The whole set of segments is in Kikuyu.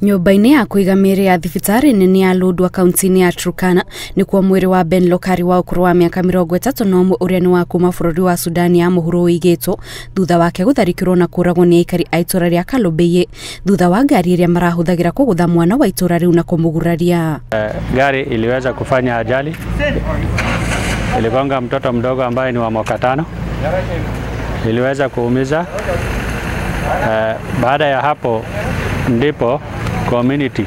Nyũmba-inĩ ya kũiga mĩĩrĩ ya thibitarĩ nene ya Lodwar kaunti-inĩ ya Turkana nĩkuo mwĩrĩ wa Ben Lokari wa ũkũrũ wa mĩaka 31 ũrĩa nĩ wa kuma bũrũri wa Sudani ya mũhuro ũigĩtwo thutha wake gũtharĩkĩrwo na kũragwo nĩ aikari a itũra rĩa Kalobeyei thutha wa ngari ĩrĩa marahũthagĩra kũgũtha mwana wa itũra rĩu na kũmũguraria. Gari iliweza kufanya ajali, iligonga mtoto mdogo ambaye ni wa mwaka 5, iliweza kuumiza. Baada ya hapo ndipo community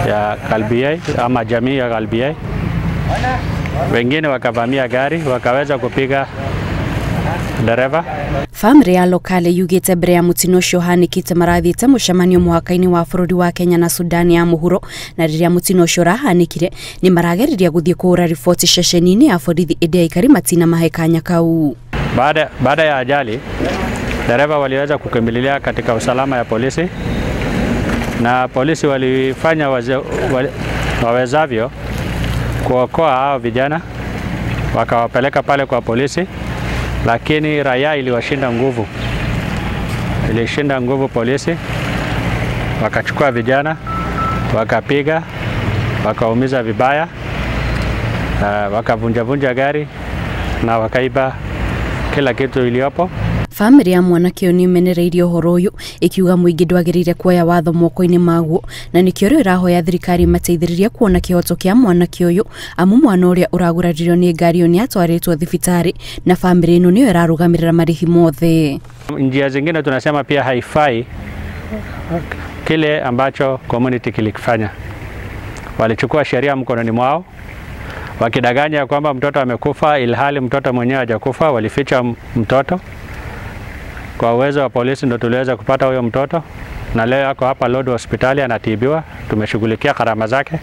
ya Kalobeyei ama jamii ya Kalobeyei wengine wakavamia gari wakaweza kupiga dereva. Family ya Lokale yugite mbere ya mutino ũcio ũhanĩkĩte marathiĩte mũcemanio mũhaka-inĩ wa bũrũri wa Kenya na Sudani ya mũhuro, na rĩrĩa mutino ũcio ũrahanĩkire nĩ marageririe gũthiĩ kũhũra riboti ceceni-inĩ ya borithi ĩndĩ aikari matinamahe kanya kau. Baada ya ajali dereva waliweza kukimbilia katika usalama ya polisi, na polisi walifanya wawezavyo kuokoa hao vijana, wakawapeleka pale kwa polisi, lakini raia iliwashinda nguvu. Ilishinda nguvu polisi, wakachukua vijana, wakapiga, wakaumiza vibaya, wakavunja-vunja gari na wakaiba kila kitu iliyopo. Family ya mwanake ũyũ nĩmenereirie ũhoro ũyũ ĩkiuga mũingĩ ndwagĩrĩire kuoya watho moko-inĩ maguo, na nĩkĩo rĩu ĩrahoya thirikari mateithĩrĩrie kuona kĩhoto kĩa mwanake ũyũ, amu mwana ũrĩa ũraguraririo nĩ ngari ĩyo nĩatwarĩtwo thibitarĩ na family ĩno nĩyo ĩrarũgamĩrĩra marĩhi mothe. Njia zingine tunasema pia haifai kile ambacho community kilikifanya. Walichukua sheria mkononi mwao wakidanganya kwamba mtoto amekufa ilhali mtoto mwenyewe hajakufa. Walificha mtoto. Kwa uwezo wa polisi ndo tuliweza kupata huyo mtoto, na leo yako hapa Lodwar hospitali anatibiwa. Tumeshughulikia gharama zake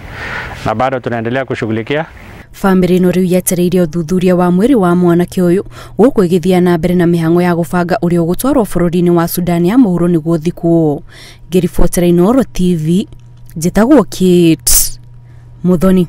na bado tunaendelea kushughulikia. Family ĩno rĩu yetereire ũthuthuria wa mwĩrĩ wa mwanake ũyũ gũkũ ĩgĩthiĩ na mbere na mĩhang'o ya gũbanga ũrĩa ũgũtwarwo bũrũri-inĩ wa Sudani ya mũhuro nĩguo ũthikwo. Ngĩribotera Inooro TV, njĩtagwo Kate Muthoni.